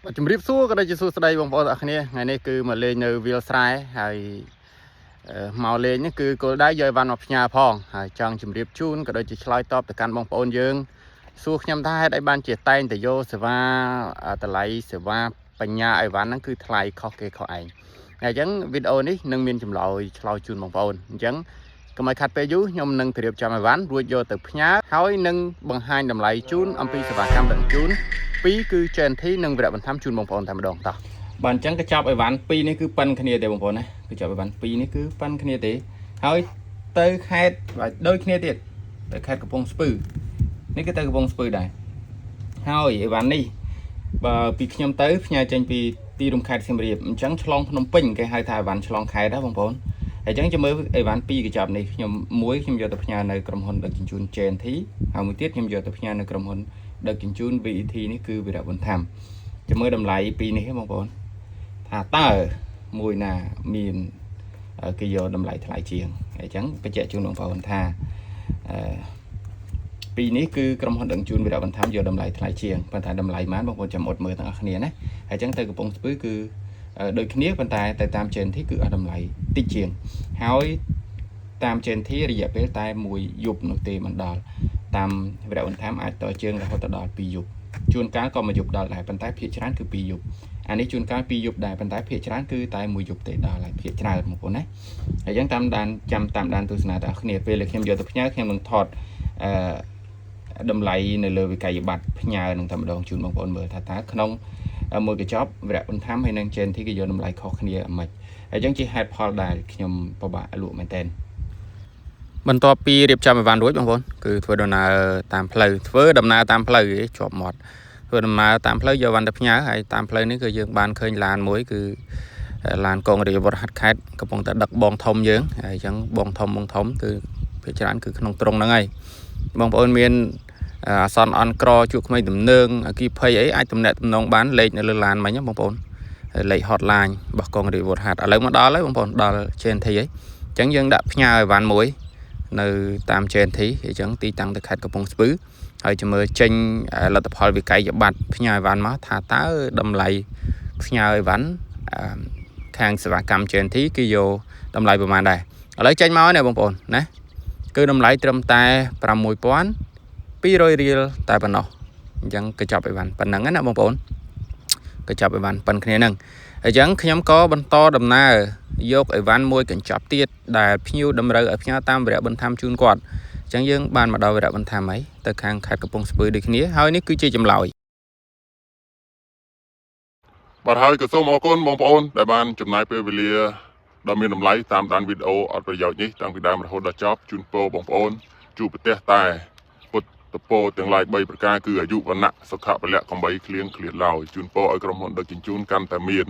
បាទជំរាបសួរក៏ដូចជាសួស្តីបងប្អូនទាំងអស់គ្នាថ្ងៃនេះគឺមកលេងនៅវាលស្រែហើយមកលេងនេះគឺគោលដៅយកអីវ៉ាន់មកផ្ញើផងហើយចង់ជម្រាបជូនក៏ដូចជាឆ្លើយតបទៅកាន់បងប្អូនយើងសួរខ្ញុំថាហេតុអីបានជាតែងតែយកសេវាតម្លៃសេវាបញ្ញាអីវ៉ាន់ហ្នឹងគឺថ្លៃខុសគេខុសឯងហើយអញ្ចឹងវីដេអូនេះនឹងមានចម្លើយឆ្លើយជូនបងប្អូនអញ្ចឹងកុំឲ្យខាត់ពេលយូរខ្ញុំនឹងត្រៀមចំអីវ៉ាន់រួចយកទៅផ្ញើហើយនឹងបង្ហាញតម្លៃជូនអំពីសេវាកម្មដឹកជញ្ជូន ពីរគឺ J&T និងវរៈបន្ថែមជូនបងប្អូនតែម្ដងតោះបាទអញ្ចឹងកញ្ចប់អីវ៉ាន់ពីរនេះគឺប៉ិនគ្នាទេបងប្អូនណាកញ្ចប់អីវ៉ាន់ពីរនេះគឺប៉ិនគ្នាទេហើយទៅខេត្តបាទដូចគ្នាទៀតទៅខេត្តកំពង់ស្ពឺនេះគឺទៅកំពង់ស្ពឺដែរហើយអីវ៉ាន់នេះបើពីខ្ញុំទៅផ្ញើចេញពីទីរួមខេត្តសៀមរាបអញ្ចឹងឆ្លងភ្នំពេញគេហៅថាអីវ៉ាន់ឆ្លងខេត្តណាបងប្អូនហើយអញ្ចឹងចាំមើលអីវ៉ាន់ពីរកញ្ចប់នេះខ្ញុំមួយខ្ញុំយកទៅផ្ញើនៅក្រុមហ៊ុនដឹកជញ្ជូន J&T ហើយមួយទៀតខ្ញុំយកទៅផ្ញើនៅក្រុមហ៊ុន ដឹកជញ្ជូន VET នេះគឺវីរៈប៊ុនថាំចាំមើលតម្លៃពីរនេះបងប្អូនថាតើមួយណាមានគេយកតម្លៃថ្លៃជាងអញ្ចឹងបញ្ជាក់ជូនបងប្អូនថាអឺពីរនេះគឺក្រុមហ៊ុនដឹកជញ្ជូនវីរៈប៊ុនថាំយកតម្លៃថ្លៃជាងប៉ុន្តែតម្លៃប៉ុន្មានបងប្អូនចាំអត់មើលទាំងអស់គ្នាណាហើយអញ្ចឹងទៅកំពង់ស្ពឺគឺដូចគ្នាប៉ុន្តែទៅតាម J&T គឺអស់តម្លៃតិចជាងហើយតាម J&T រយៈពេលតែមួយយប់នោះទេមិនដល់ តាមវរៈបន្ថែមអាចតជើងរហូតដល់2យប់ជួនកាលក៏មួយយប់ដល់ដែរប៉ុន្តែភាគច្រើនគឺ2យប់អានេះជួនកាល2យប់ដែរប៉ុន្តែភាគច្រើនគឺតែមួយយប់ទេដល់ហើយភាគច្រើនបងប្អូនណាហើយអញ្ចឹងតាមដានចាំតាមដានទស្សនាទាំងអស់គ្នាពេលដែលខ្ញុំយកទៅផ្ញើខ្ញុំនឹងថតអឺតម្លៃនៅលើវិក័យប័ត្រផ្ញើនឹងតែម្ដងជូនបងប្អូនមើលថាតើក្នុងមួយកញ្ចប់វរៈបន្ថែមហើយនឹង J&T គេយកតម្លៃខុសគ្នាអាម៉េចហើយអញ្ចឹងជាហេតុផលដែលខ្ញុំពិបាកលក់មែនតើ បន្ទាប់ពីរៀបចំអីវ៉ាន់រួចបងប្អូនគឺធ្វើដំណើរតាមផ្លូវធ្វើដំណើរតាមផ្លូវឯងជាប់មាត់ធ្វើដំណើរតាមផ្លូវយកវ៉ាន់ទៅផ្ញើហើយតាមផ្លូវនេះគឺយើងបានឃើញឡានមួយគឺឡានកងរាជអាវុធហត្ថខេត្តកំពុងតែដឹកបងធំយើងហើយអញ្ចឹងបងធំបងធំគឺភាគច្រើនគឺក្នុងត្រង់ហ្នឹងហើយបងប្អូនមានអាសន្នអន់ក្រជួបក្មេងទំនើងអគិភ័យអីអាចទំនាក់ទំនងបានលេខនៅលើឡានមិញណាបងប្អូនហើយលេខ hotline របស់កងរាជអាវុធហត្ថឥឡូវមកដល់ហើយបងប្អូនដល់ J&T ហើយអញ្ចឹងយើងដាក់ផ្ញើអីវ៉ាន់មួយ នៅតាម J&T អញ្ចឹងទីតាំងទៅខេត្តកំពង់ស្ពឺហើយចាំមើលចេញលទ្ធផលវិក័យប័ត្រផ្ញើអីវ៉ាន់មកថាតើតម្លៃផ្ញើអីវ៉ាន់ខាងសេវាកម្ម J&T គេយកតម្លៃប្រហែលដែរឥឡូវចេញមកហើយបងប្អូនណាគឺតម្លៃត្រឹមតែ6200រៀលតែប៉ុណ្ណោះអញ្ចឹងកញ្ចប់អីវ៉ាន់ប៉ុណ្ណឹងណាបងប្អូនកញ្ចប់អីវ៉ាន់ប៉ុនគ្នាហ្នឹងអញ្ចឹងខ្ញុំក៏បន្តដំណើរយកអីវ៉ាន់មួយកញ្ចប់ទៀតដែលភ្ញៀវតម្រូវឲ្យផ្ញើតាមវរៈបន្ថែមជូនគាត់អញ្ចឹងយើងបានមកដល់វរៈបន្ថែមហើយទៅខាងខេត្តកំពង់ស្ពឺដូចគ្នាហើយនេះគឺជាចម្លើយ បាទហើយក៏សូមអរគុណបងប្អូនដែលបានចំណាយពេលវេលាដ៏មានតម្លៃតាមដានវីដេអូអត់ប្រយោជន៍នេះតាំងពីដើមរហូតដល់ចប់ជូនពរបងប្អូនជួបប្រទះតែពុទ្ធពរទាំងឡាយ3ប្រការគឺអាយុវណ្ណៈសុខៈពលៈកំបីគ្លៀងគ្លាតឡើយជូនពរឲ្យក្រុមហ៊ុនដឹកជញ្ជូនកាន់តែមាន